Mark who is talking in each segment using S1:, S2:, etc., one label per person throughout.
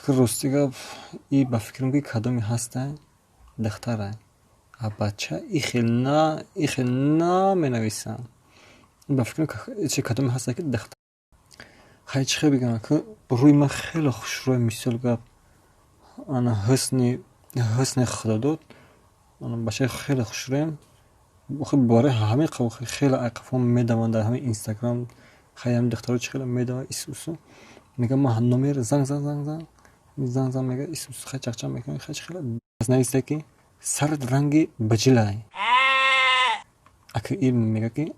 S1: Рости гап, и ба фикрам, ки кадоме ҳастай, духтарай, а бача ихел на, ихел наменависам. Ба фикрам, чи кадоме ҳастай, ки духтар. Хай, чӣ хел бигам, ки рӯи ман хеле хушрӯй, мисол гап, ана ҳусни худодод, бачаи хеле хушрӯям. Охи, барои ҳамин хеле айқафо медаванд дар ҳамин Инстаграм. Хай, ҳамин духтаро чӣ хеле медаванд, исусу мегӯям, ман номер занг зан, занг зан, занг зан, мега, исусу, хай, чақчақ мекунам. Хай, чӣ хеле нависта, ки сарат ранги биҷилай. Ака, ин мега, ки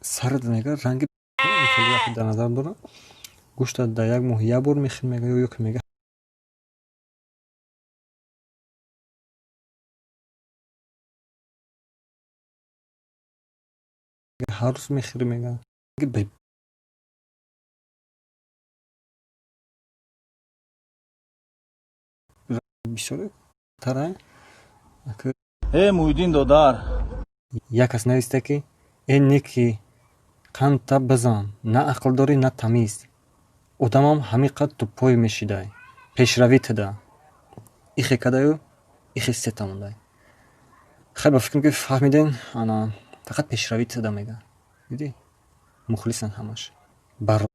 S1: сарат, мега, ранги дар назар дора, гӯшта дар як моҳ як бор мехӯри, мега, ё ки мега, ҳар рӯз мехӯри, мега. Бисёре тарай.
S2: Э, Муҳиддин додар.
S1: Як кас нависта, ки э, неки қандта бизан, на ақл дорӣ, на тамиз, одамам ҳамин қад тупой мешидай, пешравӣ тида ихе кадаю ихе сета мондай. Хай, ба фикрам, ки фаҳмиден. Ана, фақат пешравӣ тида мега, дидӣ, мухлисанд ҳамаш бар.